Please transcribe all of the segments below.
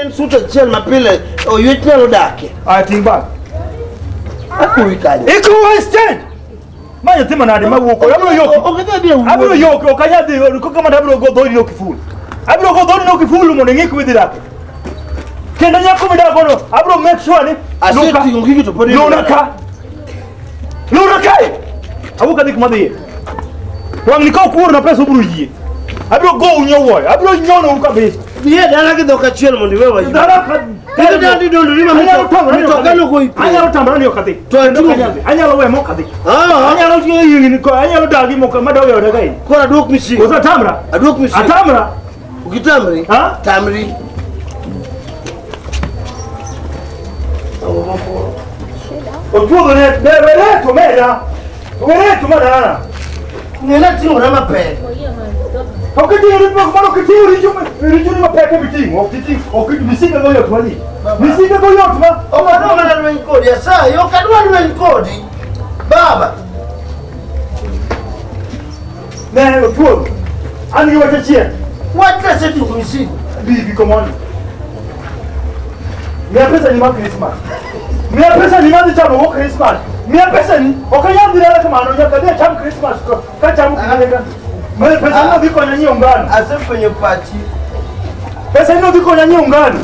En suit achiel mapile oywech nyalo dake. Ah, ting bag. Akuwi kanyo. Ikuwa exchange. Ma nyathi manade mawuok. Abiro yoki. Ok idhi adhiya Abiro yoki ok anyal dhi kaka mana abiro go dhodi no kiful. Abiro go dhodi no kiful mondo ing'e kuma idhi dake. Kendo nyako midak godo abiro make sure ni Aseting'o gigi to pod Luna ka. Luna kae. Awuok adhi kuma dhiye. Wang' ni ka ok uorna pesa ubiro yie. Abiro go nyowuoyo. Abiro nyonou kabisa. Dhi e dala gi dhok achiel mondo iwe wayue. Dala ka Kendo dala didondori ma Anyalo tamora ni ok mitoka adhi. nogoyi piny. Anyalo tamora ni ok adhi. To Kendo ating'o ok anyal dhi. Anyalo we mok adhi. Ah, Anyalo tiyo yini ko anyalo dagi mok madog e oda kae. koro aduok misigo. Koso atamra? Aduok misigo. Atamra? Ok itamri? Ha? Tamri. Ochuodho ne ne were to meda. Were to madana. Ng'ena ting'ora mapek. Ok iting'o richo mano ok iting'o richo richo ni mapek ema iting'o. Ok iting'o ok misigo go yot malich. Misigo go yot ma. Ok adwa mana lweny kodi, asayi, ok adwa lweny kodi. Baba, Ne ochuodho. An gi wach achiel. wach kaseting'o misigo. Bibi komoni. Miya pesa ni mar Christmas. Miya pesa ni madhi chamo go Christmas. Miya pesa ni ok anyal dhi dala kamano nyaka adhi acham Christmas ka chamo kinde. Miya pesa ni odhi konya nyiewo ngano. Asefwenyo pachi. Pesa ni odhi konya nyiewo ngano.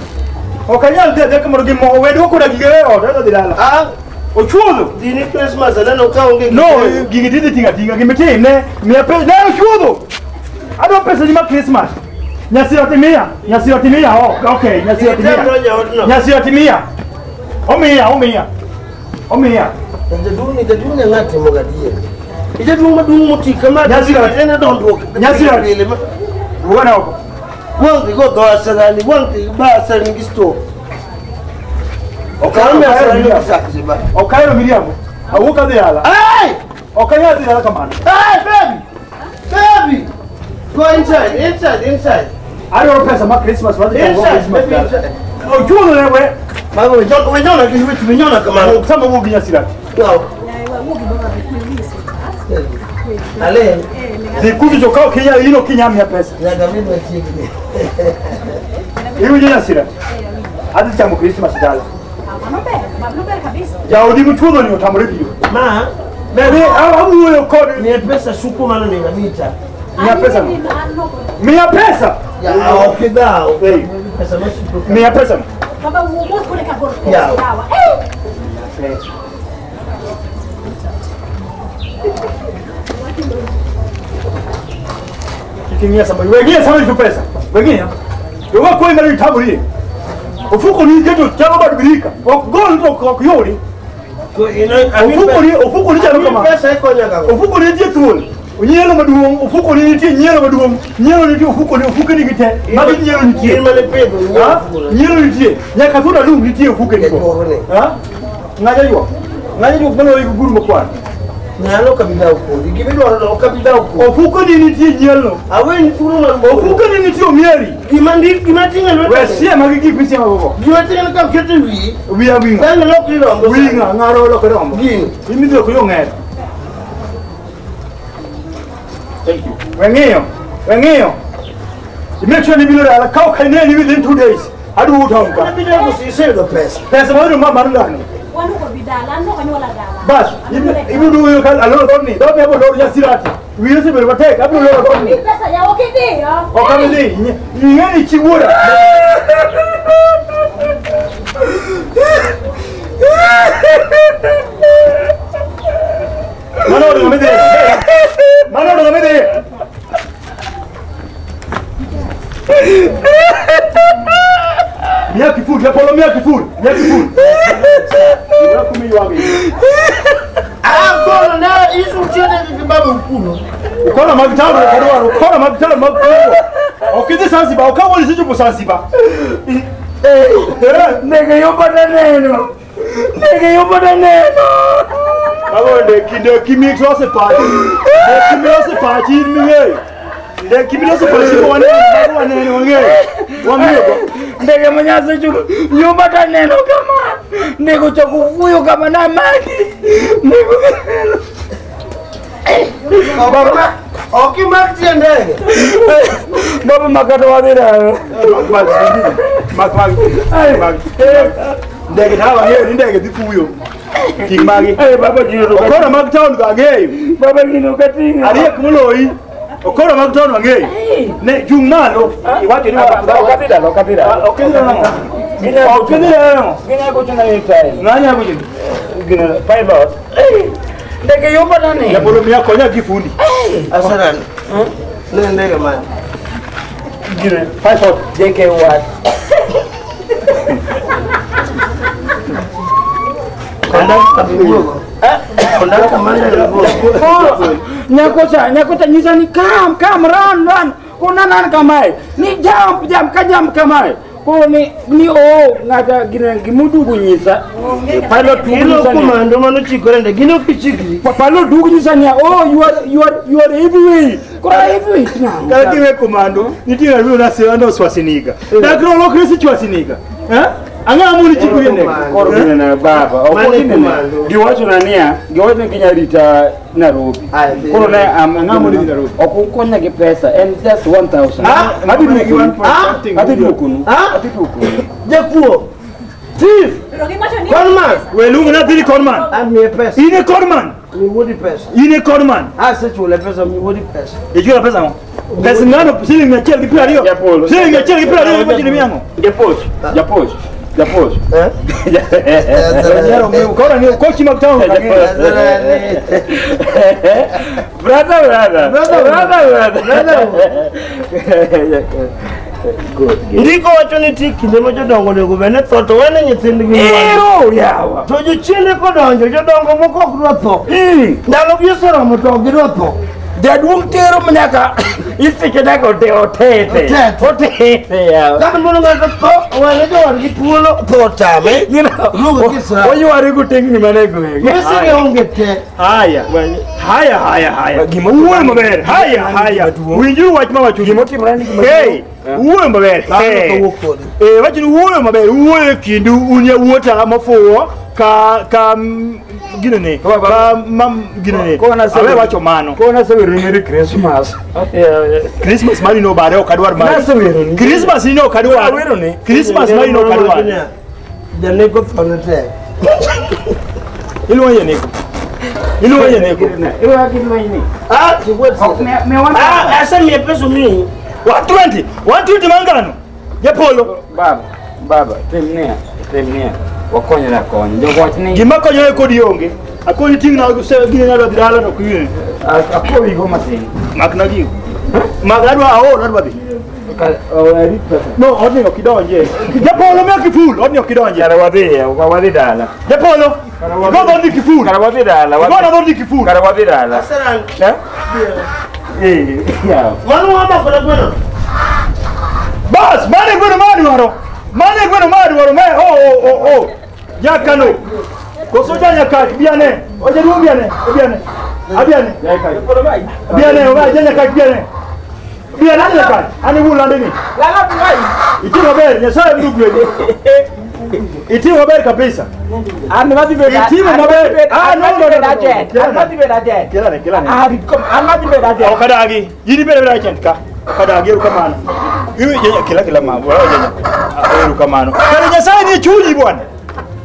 Ok anyal dhi adhiya kamano gi mo wedo koda gige e ot adhi dala. Ah, Ochuodho. dhi ni Christmas aneno ka onge No, gigi tidhi ting'o ating'a gimitim ne miya pesa ne ochuodho. Adwa pesa ni mar Christmas. Nyasira timiya, nyasira timiya, oh, okay, nyasira timiya. Itamro jaodno. Nyasira timiya. Omiya, omiya. Omiya. Jaduong' ni jaduong' ne ng'at timo gadier. Jaduong' maduong' moti kama Nyasira. en e dondruok. Nyasira. Pile ma- Wuona oko. Wang' dhi go dho asarani, wang' dhi ba asarani gi stove. Ok Kame ahero asarani gi miriambo. saksi ba. Ok ahero miriambo. Awuok adhi dala. Hey! Ok anyal dhi dala kamano. Hey, baby! Baby! Go inside, inside, inside. Adwaro pesa mar Christmas madhi chamo go Inside, Christmas baby, dala. inside. Ochuodho ne we. Mago, wenyona gi wich minyona kamano. Ok sama wuok gi nyasira. No. Ale, Dhi kucho to ka ok inyal in ok inyal miya pesa. nyaka bed machiegni. Iwinjo nyasira? Adhi chamo Christmas dala. Mano ber, mano ber kabisa. Jaodi mochuodho ni otamore biro. Ma, Ne ni awuoyo kod miya pesa suko mano onego amita. Miya pesa no. Miya pesa. Ya, ok idhaw. Hey. Pesa masuko. Miya pesa no. Baba wuo mos kore ka gol pesa Yawa. yawa. Eh! Kik ing'iya sama we ng'iya sama rito pesa. We ng'iya. Iwe koi mane itamori. Ofuko ni keto chalo bad birika. Ok gol to ok yori. Ko ino Ofuko ni ofuko ni chalo kama. Pesa ikonya gago. Ofuko ni nitie thuol. Nyielo maduong', ofuko ni nitie nyielo maduong'. Nyielo nitie ofuko ni ofuke nigi te. Magi nyielo nitie. In mane pidho Ha? Nyielo nitie. Nyaka thuol alum nitie ofuke ni go. Jajuogne. Ha? Ng'aja ywak. Ng'aja ywak maloyo gi guru makwar. Ng'ano ok abi dhaw kodi. Gima idwaro no ok abi dhaw kodi. Ofuko ni nitie nyielo. Aweni thuolo mar wuoyo. Ofuko ni nitie omieri. Gima ndik gima ting'o e We lweta. siema gi gik misiema go. Gima ting'o ka keto e wiyi. Wiya wing'a. Dhano lokri rombo. Wing'a ng'aro lokore rombo. Gini. Imidhi ok yong'er. Thank you. We ng'iyo. We ng'iyo. Make sure ni biro dala ka ok ineni within 2 days. Aduogo town ka. An abiro koso iseyudo pesa. Pesa mar ma mar ndano. Wan ok obi dala, an ok anyuola dala. Bas, ibiro duogo ka aloro dhodni. Dhodni abiro loro nyasirati. Wiyi osebedo matek, abiro loro dhodni. Mi pesa yawa ok idhiyo. Ok abi dhi. Ing'e ni chi wuoda. Mano od ng'ama idhiye. Mano od ng'ama idhiye. Miya kiful, Japolo miya kiful, miya kiful. Miya kumi ywagi. Ah, koro na isu tiende gi baba ukuno. Ukona mag town ok adwaro, ukona mag town mag Kongo. Ok idhi Zanzibar, ok awuon isechopo Zanzibar. Ndege yopata neno. Ndege yopata neno. Mago ndeki miloso pachi. Ndeki miloso pachi in ming'eyo. Ndeki miloso pachi ko waneno, mago waneno wang'eyo. Wang'eyo go. Ndege manyasi chulo yopata neno kama. Ndege ochako fuyo kama namaki. Ndege Baba, Ok imak tie ndege. Baba makato wadhi dala. Mak mak mak. Ndege tawa ng'eyo ni ndege dhi fuyo. Ting' magi. Baba gino Okoro mag town go ang'eyo. Baba gino kating'o. Ariek moloyi. Okoro mag town ang'eyo. Ne chung' malo. Iwacho ni Ok adhi dala, ok adhi dala. Ok idhi dala. Ok idhi dala. Gina gochona ni time. Ng'anya gochoni. Gina pilot. Ndege yomba nani? Japolo miya konya gi fundi. Asaran. Ne ndege man. Gina Pilot. JK what? Kondakta biwuogo. Kondakta mane biwuogo. Koro nyakocha nyisa ni kam kam run run. Kona nan kamae. Ni jump jump ka jump kamae. Koro ni o ng'ata gina gimudugu nyisa. Pilot dugu Gino nyisa ni. komando manochikore ndege. Gino kichikri. Pilot dugu nyisa ni oh you are heavyweight. Koro heavyweight na. Kata kiwe komando, nitie ng'at miluongo ni Asiwanda Schwarzenegger. Dak nolokre si Schwarzenegger. Eh? Ang'o moni chikri e ndege? Koro gine na baba. Mane Ok gine. komando. Giwacho na niya, giwacho ni ginya rita Nairobi. Aye, dhi. Koro ne am Ang'o moni dhi Nairobi? Ok ukonya gi pesa en just 1000. Ah, Adhi duokonu. Ah, Adhi duokonu. Ah? Adhi duokonu. Jakuo. Thief. To giwacho ni Conman. We luong na dhiri conman. Amiye pesa. In e conman. Mi wuodi pesa. In e conman. Asechule pesa mi wuodi pesa. Ichulo pesa ang'o? Pes ng'ano siling mia achiel gi piero ariyo. Japolo. Siling mia achiel gi piero ariyo iwacho ni miya ang'o? Japuonj. Japuonj. Japuonj. Eh? Koro ang'eyo kochi mag town ok ang'eyo. Brother, brother. Brother, brother, brother. Good. Good. Ndiko wacho ni nitie kinde ma jodongo onego bed ni tho to wene nyithindgi mwandu. Ero yawa. To jochiende kodonjo jodongo moko ok dwa tho. Ndalogi oseromo to ok gidwa tho. Jaduong' tero nyaka iseche nyaka otete. Otete. Otete yawa. Kata mondo ng'ato tho owene jowadgi thuolo tho otame. You know, Luongo gi oyware gotingni mana e gweng'. Misri onge te. Haya. Haya haya haya. Gima- Wuoyo maber. Haya haya. Winjuru wach mawacho. Gimotimore ni gima Hey, wuoyo maber. Dhano Hey. ok owuok kodi. Eh, wacho ni wuoyo maber. Wuoyo e kindu un yawuota mofuwo ka gino ne. Ka mam gino ne. Awe wacho mano. Koro nasewero ni Merry Christmas. Christmas mari no bare ok adwar mari. Nasewero ni. Christmas ni ok adwar. Awero ni. Christmas mari no ok adwar. Janeko tho ne tek. Iluongo janeko. Iluongo janeko. Iluongo gilweny ni. Ah, kiwuok. Ok, me wan- Ah, asemiye pesa omiyi. 120. 120 mangano. Japolo. Baba, baba, tim niya. Wakonyre akonya. Jogo wach ni Gima konyo e kodi onge. Akoni ting' na gine nyalo dhi dala to ok iwinjo. akowi go matin. Makna gigo. Mak adwa aol adwa dhi. Arit pesa. No, odni ok idonje. Japolo miya kiful, odni ok idonje. Kara wadhi, wadhi dala. Japolo, igo dhodni kiful. Kara wadhi dala. Igo dhodni kiful. Kara wadhi dala. Aseran. Eh? Eh, yawa. Mano wamako na gweno. Bas, mane gweno madwaro. Mane gweno madwaro me o o o o. Jakano. Koso janyakach biane. Ojaduong' biane, biane. Abiane. Biane, oba janyakach biane. Biane janyakach. Ani wulande ni. Itimo maber, Nyasaye biro gwedhi. Itimo maber kabisa. An madhi bedo Itimo maber. Ah, no, no, no, no. agent. An madhi bedo agent. Kelane, kelane. Ah, an madhi bedo agent. Ok adagi. In ibedo bedo agent ka. Ok adagi, erokamano. Iwe kila kila ma, wala janya. Erokamano. Kare Nyasaye ni chunyi bwana.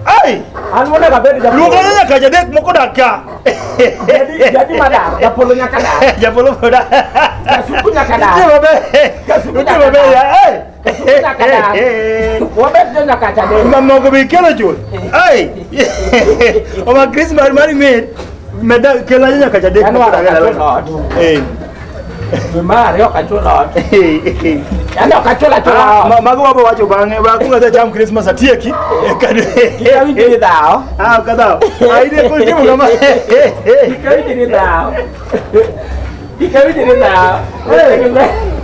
Ai, An monego abed japolo. luonga nyaka jadek moko dak ka. Jadi madar, japolo nyaka dar. Japolo modak. Kasuku nyaka dar. Itimo maber. Kasuku Itimo nyaka maber ya. dar. Ai. Kasuku nyaka dar. Wabed jo nyaka chadek. Mamoko be ikelo chuth. Ai. Oma Christmas mari mit. Meda kela nyaka jadek An moko wara dak. achul ot. Eh. Dwe mar ariyo ok achul ot. Yaani ok achul achula ot. Mago wabo wacho bang'e wakunga dhi cham Christmas atieki. Kik awinj ni dhawo. Ah, ok adhaw. Ah, in e koro itimo kama. Kik awinj ni dhawo. Kik awinj ni dhawo.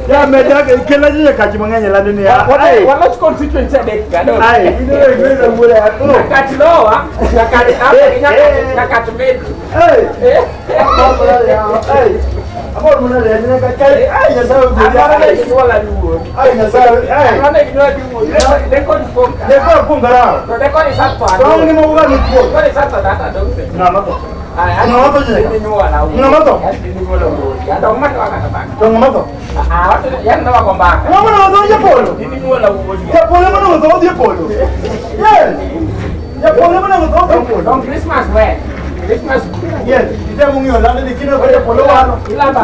Ya meda kela nyaka ji mang'eny e lande ni. Ai. Walos constituency adek ga dong. Ai, in e gweno wuore. Oh. Nyakach lower, Nyakach upper gi Nyakach middle. Ai. Ai. Amor mana le nyaka kai. Ai, Nyasaye ogwedhi. Amor ne ginyuola duo. Ai, Nyasaye. Ai. Amor ne ginyuola duo. Ne kod kuom ka. Ne kod kuom garao. To ne kod isatho Tong ni adong. mogo ni kuom. Kod isatho data adong se. Ng'ama tho? Ng'ama tho jeka? Ng'ama tho? To ng'ama tho? Ng'ama no tho japolo? Japolo mane otho odhi e polo. Yes. Japolo mane otho odhi e polo. On Christmas when? Christmas. Yes. Itemo ng'iyo lande ni kino ka japolo wano. Ilamba.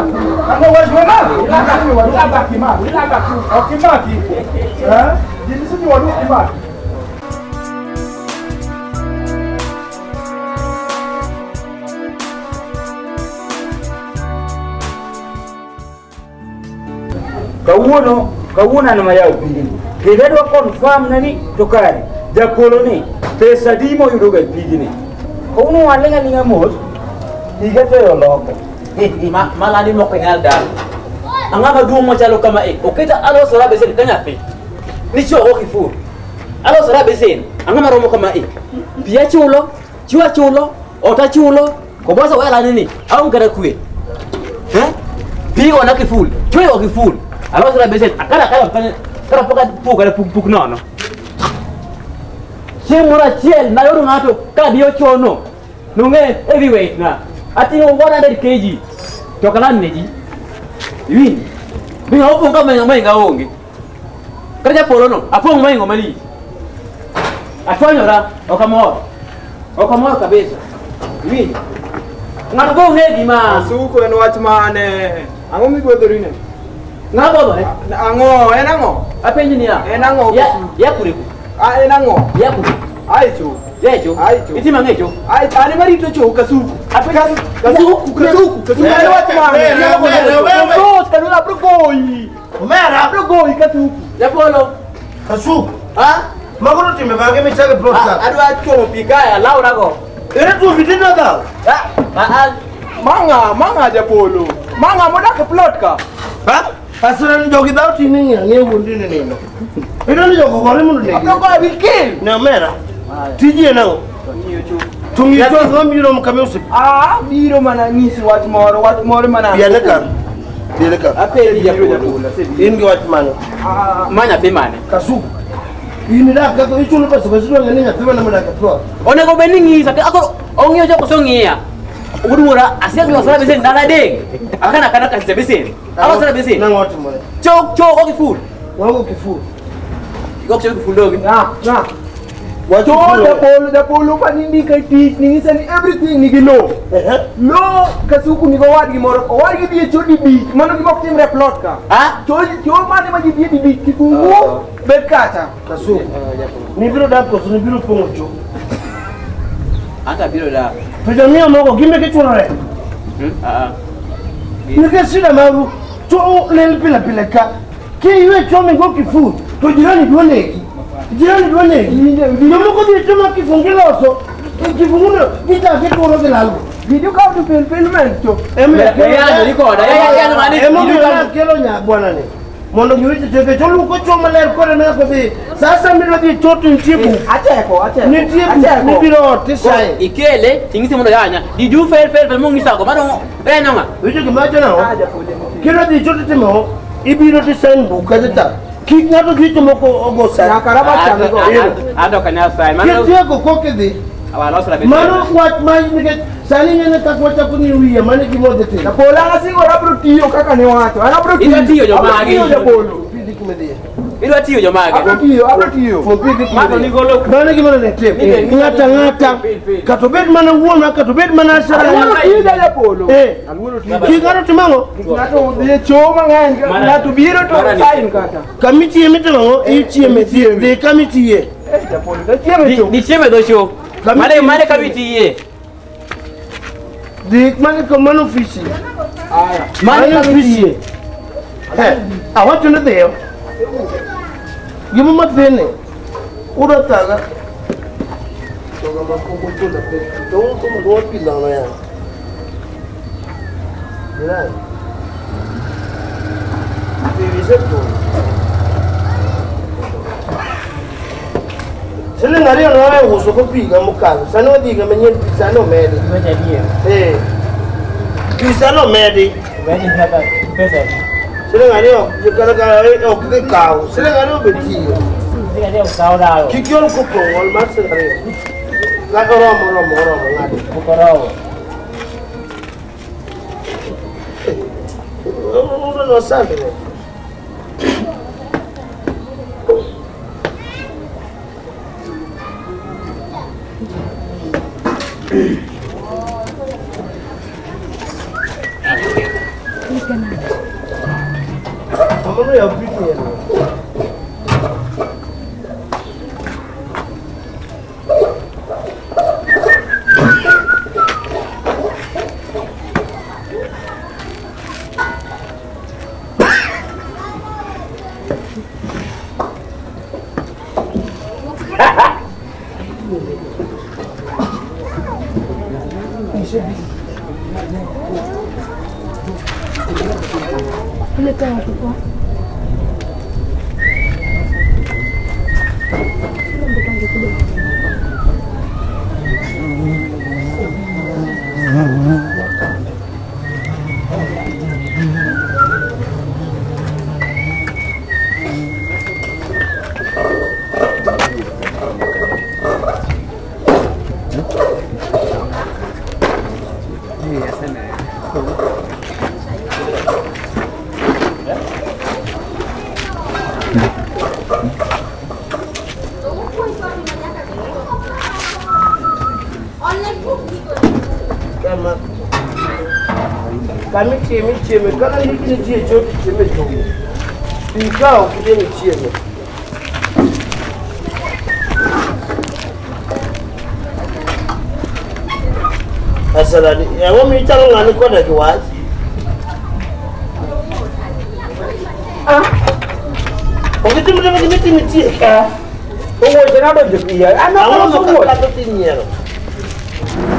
Ang'o wach ma? Ilamba kimaki. Ilamba ku. Ok imaki. Eh? Jinsi ni walu imaki. Kawuono an mayawo pigni. Kendo adwa confirm na ni to kare japolo ni pesa di moyudoga e pigni. Kawuono waling' aling'a mos, higa to oloko. Malandi mok nyal dalo. Ang'ama duong' machalo kama e, oketa alosora besen ka nyathi. Ni chwo ok ifur. Alosora besen, ang'ama romo kama e. Pi achulo, chiwo achulo, ot achulo, kobosa weya lani ni, aonge kata kwe. Eh? Pi ona kiful, chwe ok iful. Alosora besen, akala akala kara pok puk kata puk puk nono. Chieng' moro achiel nayudo ng'ato ka diyo chono, nong'e heavyweight na. Ating'o 100 kg to ok aland ne ji. Iwinjo? Be opong' ka maingo onge. Kata japolo no, apong' maingo malich. Atwanyora, ok amor. Ok amor kabisa. Iwinjo? Ng'ato go ong'e gima... Asuko en wach mane? Ang'o migwedhorine? Ng'a bodhore? Ang'o? En ang'o? Apenji niya. En ang'o? Ya kure ku. Ah, en ang'o? Ya kure. Ae cho. Ya e cho. Ae cho. Itimo ang'o e cho? Ae, an ema rito cho Kasuku. Apenji Kasuku, Kasuku, Kasuku. En wach mane? Mos, kanula abro goyi. Omera. Abro goyi Kasuku. Japolo. Kasuku. Ha? Mago to timbe mage michako e plot ka? Adwa chuomo pi kae, alawrago. Ere tuo pi tindo dhaw? Ah, Manga japolo. Manga modak e plot ka. Ha? Asira ni jogi dhaw tini ng'e ang'e wuondi ni nindo. Ino ni jogo gore mondo negi. Abro goyi will kill. Ne omera. Tiji en ang'o? To ng'iyo cho ang'o mibiro kama ose. Ah, biro mana nyisi wach moro mana. Biane ka. Biane ka. Apenji japolo. In gi wach mane? Ma nyathi mane? Kasuku. In idak kaka ichulo pesa koso idwa ng'e ni nyathi mane modak e plot. Onego bed ni ng'isa, akoro ong'iyo cho koso ng'iya. Wuod wuora, asego losora besen ndalo adek. Akana akana kasisa besen. Alosora besen. Nang'o otimore? Cho cho ok iful. Wago kiful. Ok cho kiful dogi. Na, na. Wach Cho kiful. japolo, japolo pa nindika e tich, ning'isa ni everything nigi low. Ehe. Low Kasuku nigo owadgi moro, owadgi dhi e cho dibich, mano gima ok timre e plot ka. Ah? Cho cho mane ma ji dhi e dibich, kitungu bed kacha. Kasuku. Nibiro dak koso nibiro pong'o cho? Anta biro dak. To jong'iewo moko gin be gichulo rent. Ah. Nikech shida maru cho lel pile pile ka kiywe cho migo kiful to jirani dwa negi. Jirani dwa negi. Jomoko dhi e cho ma kifungu giloso kifungu no gichako gituro gilalgo. Did you come to fulfillment cho? Yanyo ni koda. Yanyo mane. Emomiyo nakelo nya bwanani mondo giwinj nikech oluoko cho maler kore ne kodhi sasa midwa dhi cho to nitie buk. Acheko, acheko. Nitie buk mibiro ot tisaye. Ikele ting'isi mondo yanya. Did you fail fail fail mong'isago mano yanyo ng'a? Winjo gima awacho nang'o? Ah, japolo. Kidwa dhi cho titimo ang'o? Ibiro tisain buk kacha cha. Kik ng'ato dhi to moko ogo sain. Nyaka raba chame go. Anto ok anyal sain. Mano Kitieko kokidhi. alosora besen. Mano wach ma nikech sani ing'e ni kaka wachako ng'iyo wiye mano e gima wadhi timo. Japolo an asingora abro tiyo kaka niwacho. An abro tiyo. Idwa tiyo jomage? Abro tiyo japolo. Pidhi kuma idhiye. Idwa tiyo jomage? Abro tiyo, abro tiyo. Pidhi kuma Mato idhiye. nigolo Mano e gima onego itim. Ng'ato ang'ata kata obed mana wuonwa kata obed mana Aluoro asara. tija japolo. Eh. Aluoro tija. Kik ng'ato tim ang'o? Ng'ato odhi e cho mang'eny, ng'ato biro to sign kata. Kama itiye mitimo ang'o? Ichieme. Dhi kama itiye. Eh, japolo, tachiemo e cho. Dichiemo e dho cho. Mane mane kama itiye. Dhi mano mano ofisi. Aya. Mane Mano kama ofisi. itiye. Eh, awacho ni dhiyo. Gima mathine, udwa thaga. To ng'ama pok ochulo pesa, to un to mondo wapi nono yawa. Jirani. Pi isechulo. Siling ariyo nowe uso go pi higa mokalo, sani wadhi higa manyien pi sani omedi. Eh. Pi sani omedi. Siling ariyo kata ka ok dhi kawo, siling ariyo be tiyo. Kik iol kopong', ol mar siling ariyo. Oromo, oromo, oromo, ng'ado. mondo osandre. Amano ya pini. Kami chieme chieme, kana nikini chie choti chieme chongo. Ikao kideni chieme. Asalani, yawo mi chalo ngani koda kiwach. Ah. Okitimre mimi timi tie. Eh. Owo jena do jepiya. Ano ko kato tinyero.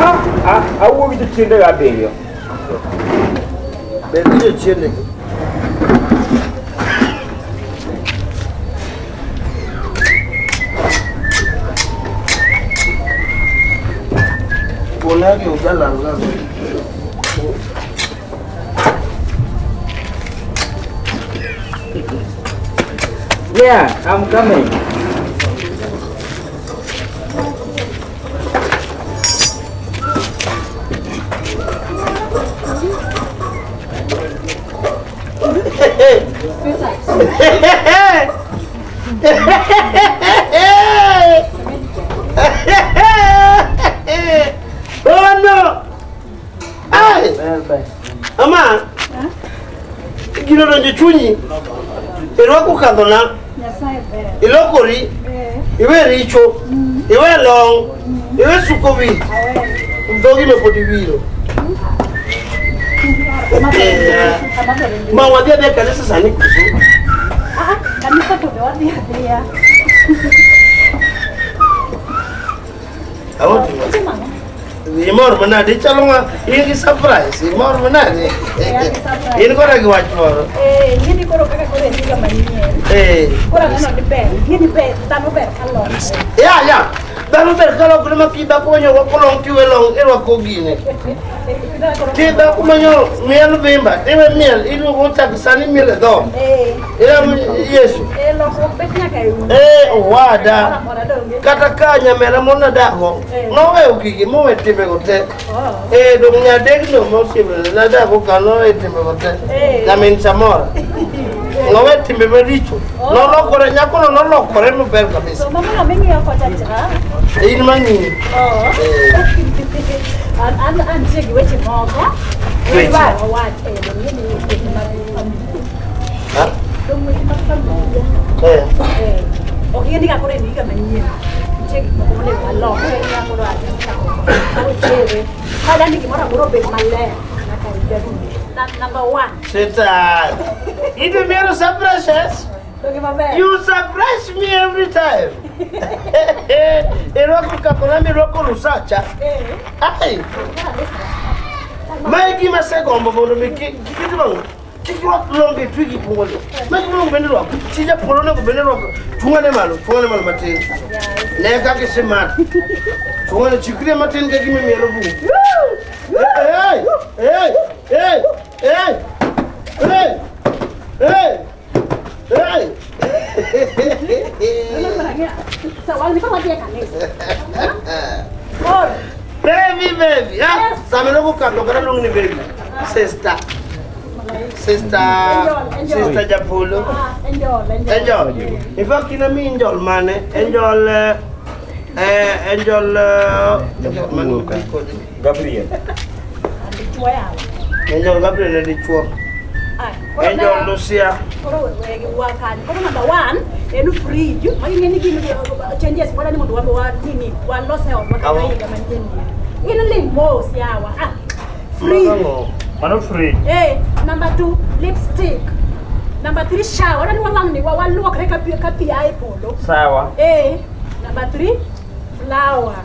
Ah, ah, awo gi tiende ga beyo. Bendito chiende. Kolage ujala ngazo. Yeah, I'm coming. Oh no! Ay! Ama! Gino donjo chunyi. Irwako kadhona. Ilokori. Iwe richo. Iwe long. Iwe suko wich. Dhogi no pod iwiro. Ma wadhi adhiya kanisa sani koso? Ah, kanisa to be wadhi adhiya. Awoti. Imor manade ichalo ng'a in gi surprise, imor manade. In kora gi wach moro. Eh, ng'eni koro kaka koro en higa manyien. Eh. Koro ang'eno ni ber, ng'eni ber, dhano ber kalokre. Ya, ya. Dhano ber kalokre ma kidhako manyo rwako long tiwe long irwako gine. Kidhako manyo miel vimba, iwe miel, iluongo chak sani miel e dhoot. Eh. Ira Yesu. Eh, lokruok bet nyaka e udi. Eh, owada. Kata ka nyamera moro nadago, noweyo gigi mowe timbego te. Eh, dong nyadekno mosiepne nadago ka noweyo timbego te. Nyamin samora. Nowe timbe maricho. Nolokore, nyakono nolokore maber kabisa. To mama ming'iyo kocha cha. In mang'iyi. Oh. An antie gi weche moko. Weche? Wach eh, dong ng'eni weche mag familia. Ha? Dong weche mag familia. Eh. Eh. Ok ing'e ni ka koro en higa manyien. Nitie gik moko monego walok. Koro koro adhi chere. Kadwa ni gimoro amora obed maler. Nyaka higa rum. Number 1. Sweetheart. Ito mero surprises. You surprise me every time. Irwako kapona mirwako lusacha. Ai. Mae gima asegombo mondo mi kik kik irwak long e twigi pongolo. Mae gima onego bed ni irwako. Chi japolo onego bed ni irwako. Tung'ane malo, tung'ane malo matin. Ne kaka isemako. Tung'ane chikri matin ka gima imielo bungu. Hey, hey, hey, hey, hey, hey, hey. Baby, baby. Ah, samelo ko kando kara long ni baby. Sister. Sister Sister Japolo. Angel. Angel. In fact, ina mi Angel mane. Angel Angel Gabriel. Angel Gabriel ne dichuo. Angel Lucia. Koro koro number 1 en fridge. Magi ngeni gin changes mora ni mondo wa nini wa lose ot wa higa manyien ni. In ling mos yawa. Ah. Fridge. Mano fridge. Eh, number 2 lipstick. Number 3 shower. Ni wawang ni wa luokre ka pi ae polo. Sawa. Eh, number 3 flower.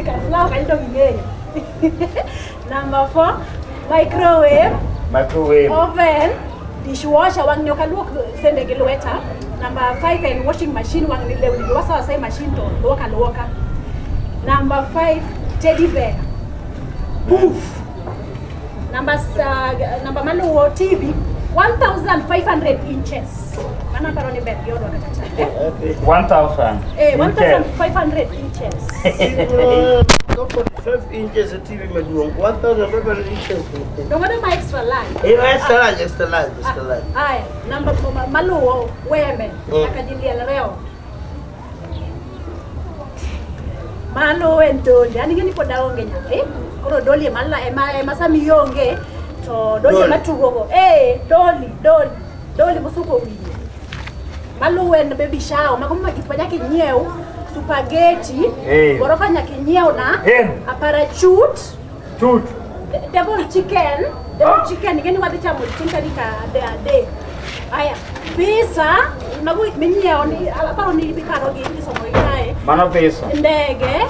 Ka flower ka ndo ging'eyo. Number 4 microwave. Microwave. Oven, dishwasher wang nyoka luok sende gi lweta. Number 5 en washing machine wang ni lewni gi wasa wasa machine to luoka luoka. Number 5 teddy bear. Poof. Number maluwo TV 1500 inches. Mana paro ni ber gi odwa kata chande. 1000. Eh, 1500 inches. 45 inches TV maduong. 1500 inches. Don't want my extra large. Eh, extra large, extra large, extra large. Aya, number maluwo wembe nyaka ji liel reo. Maluwo en doli. An ing'e ni pod aonge nyathi. Koro doli ema ema sama ionge to doli ema tugogo. Eh, doli, doli. Doli mosuko wiye. Maluwo en baby shower. Mago ma gik ma nyaka inyiew. Spaghetti, gorofa nyaka inyiew na, a parachute, Chut. Devil chicken, devil chicken, ing'e ni wadhi chamo chieng' tarik adek. Aya, pizza, mago gik minyiewo ni aparo ni iparo gi isomo gi kae. Mano pesa. Ndege,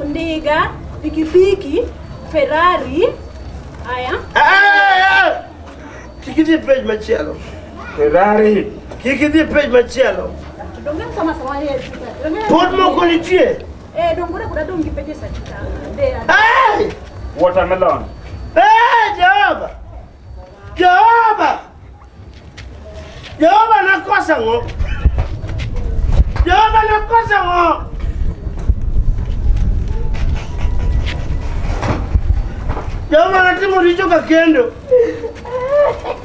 ndiga, pikipiki, Ferrari. Aya. Kik idhi e page machielo. Ferrari. Kik idhi e page machielo. Donge sama sama ye. Pod moko nitie. Eh, donge kod adong' gi pages adek. Hey! Watermelon. Hey, Jehova! Jehova! Jehova nakosa ng'o? Jehova nakosa ng'o? Jehova natimo richo ka kendo.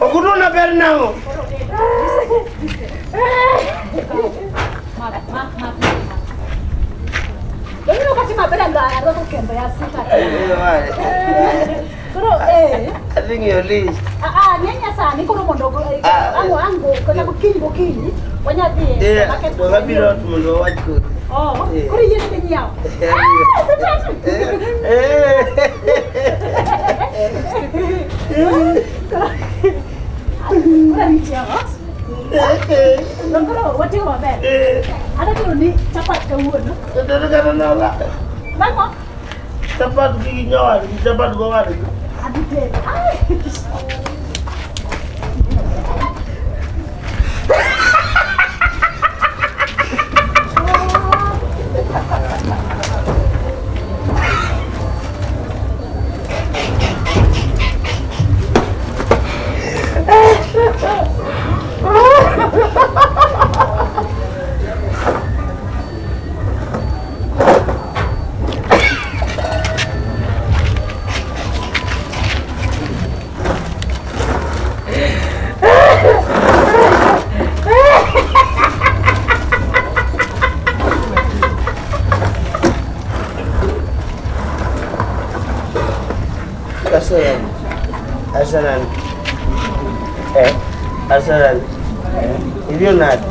Ok udwona ber nang'o? Ma. Donge wakati maber arwako kendo ya sita. Koro eh. I think your list. Ah, ng'enya sani koro mondo ango ango kata gokinyi gokinyi wanya dhi e market. Donge abiro ot mondo wawach kodi. Oh, koro yie ni nyiewo. Koro nitie ot. Koro watimo maber. Adwa ni chapat kawuono. Tedo kata nola. Nang'o? Chapat gi nyowadgi, chapat gowadgi. Adhi tedo. Asalan. Eh, asalan. Iriyo nade?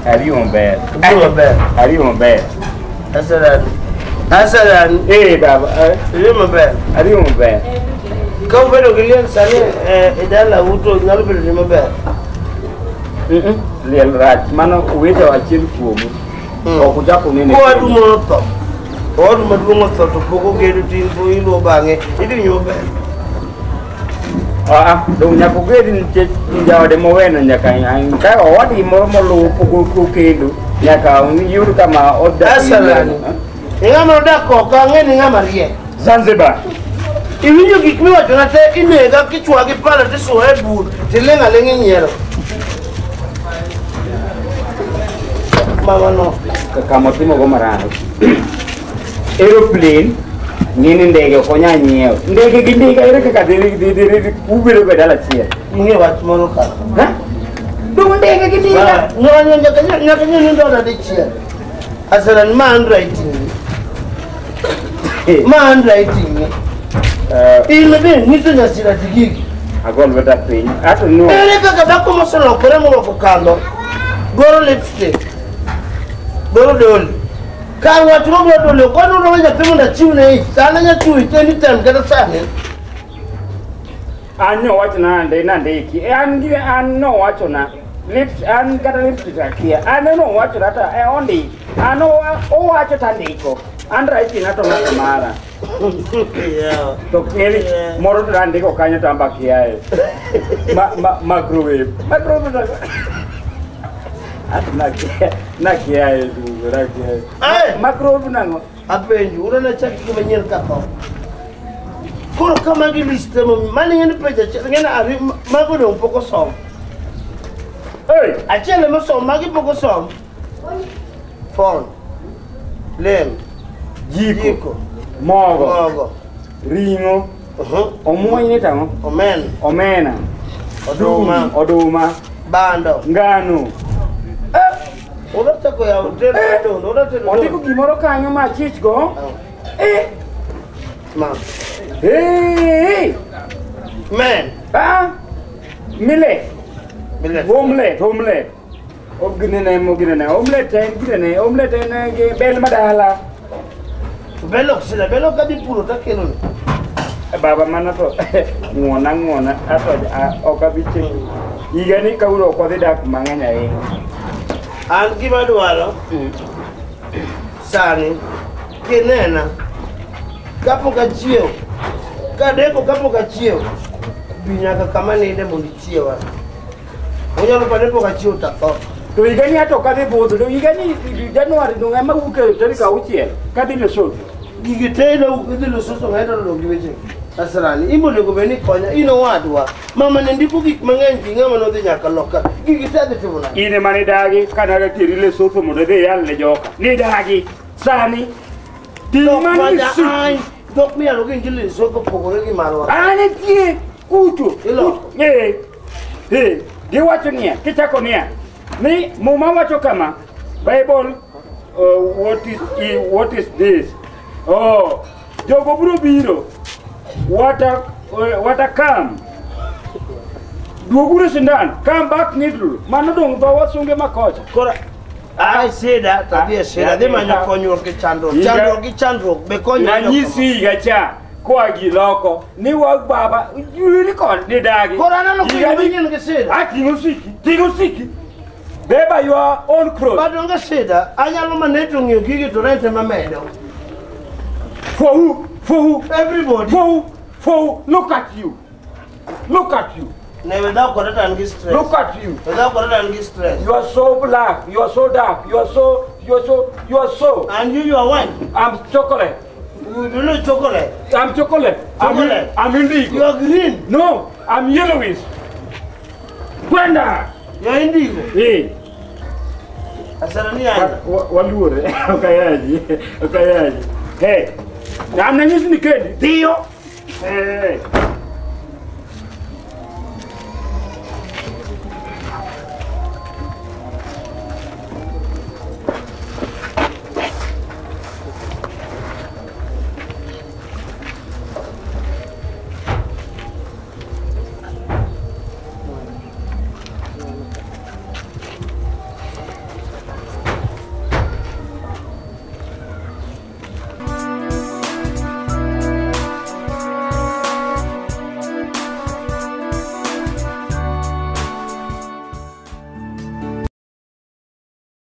Ariyo maber. Iriyo maber. Ariyo maber. Asalan. Asalan. Eh baba, iriyo maber. Ariyo maber. Ka ubedo gi liel sani e dalau to nyalo bedo ni maber. Liel rach, mano uwito achiel kuomu. Ok uchako unene. Owadu moro otho. Owadu maduong' otho to pok ogedo to in iluwo bang'e. Idhi winjo maber. Ah, dong nyaka ogedi nikech jaode moweno nyaka ka owadgi moro moluwo pok okendo nyaka yud kama odak. Asalan. Ng'ama odak oko ang'e ni ng'ama riek. Zanzibar. Iwinjo gik miwachona te inega kichwa gi pala tisuoye e bur tiling' aling' inyiero. Mama no. Kama otimogo marach. Aeroplane Ng'eni ndege ok onyal nyiewo. Ndege gi ndiga ere kaka dhi ubedo go e dala achiel. Ing'e wach moro ka. Ha? Dong ndege gi ndiga. Ng'anyo nyaka nyiew ndoda dichiel. Asalan ma handwriting. Ma handwriting. In be nyiso nyasira gigi. Ago lweta piny. Ato no. Ere kaka dhako moselokore morwako kandho, goro lipstick, goro doli. Kar wach mabiro doli ok wadwaro nyathi mondo achiwne ich. An anyalo chiwo ich anytime kata sani. An nowachona nandiki. An nowachona lips an kata lipstick akia. An nowachona ta ondiki. An owacho tandiko. Handwriting ato ng'ato mara. Yeah. To ng'eni moro to andiko kanyo to amba kiaye. Microwave. Microwave. Ato nakiaye dugo nakiaye. Microwave nang'o? Apenjo, uneno chak gima nyien ka tho. Koro ka magi list mano ing'e ni penjo achiel ing'e ni mago dong' pok osom. Hey! Achiel ema osom, magi pok osom. Phone, lem, jiko, mogo, ring'o, omuoch ni tang'o? Omena, oduma, bando, ngano. Odwa chako yawo tedo, odwa tedo. Ondiko gimoro kanyo ma achich go. Ma. Men. Ah. Millet. Omelette, omelette. Ginene, omelette en ginene, omelette en bel madala. Bel ok sida, bel ok adhi puro takelo ni. Baba mano to ng'uona ato ok abi cheko. Higani kawuono ok wadhi dak mang'eny ahinya. An gima dwaro sani kinena kapok achiewo, kadeko kapok achiewo, bi nyaka kama ninde mondo ichiewa. Onyalo pare pok achiewo to atho. To higani ato ok adhi budho, to higani Januari dong' ema wuok e tarik 6 kadhi Lesotho. Gigi te idhi Lesotho ng'ato odong' gi weche. Asrani, in onego bed ni konya, in owadwa. Mama ne ndiko gik mang'eny gi ng'ama nodhi nyaka loka. Gigi te adhi timo nade? In ema nidagi ka nateri Lesotho mondo idhi iyal ne joka. Nidagi sani. Ting' mani siki. Dhok miyalo gi injili Lesotho opogore gi marwa. An nitie kucho. Iloko. Giwacho niya, kichako niya, ni Muma wacho kama, Bible, what is this? Oh, jogo biro biro. Water come. Duoguru sindan, come back needle. Mano dong' dho wasunge makocha. Koro ai sida, tadhi e sida, dhi manyo konyruok gi chandruok. Chandruok gi chandruok be konyo. Nanyisi higa cha, koa gi loko, ni wag baba, yuli kod ni dagi. Koro aneno ka in gi sida. Ah, ting'o siki, ting'o siki. Bear by your own cross. But onge sida, anyalo maneto ng'iyo gigi to rent ema medo. For who? For who? Everybody. For who? For who? Look at you. Look at you. Ne without correct and stress. Look at you. Without correct and stress. You are so black. You are so dark. You are so, you are so, you are so. And you are white. I'm chocolate. You do not chocolate. I'm chocolate. Chocolate. I'm indigo. You are green. No, I'm yellowish. Kwenda. You are indigo. Eh. Asarani aja. Waluore. Okayaji. Okayaji. Hey. Namna nyisi ni kendi. Dio. Hey.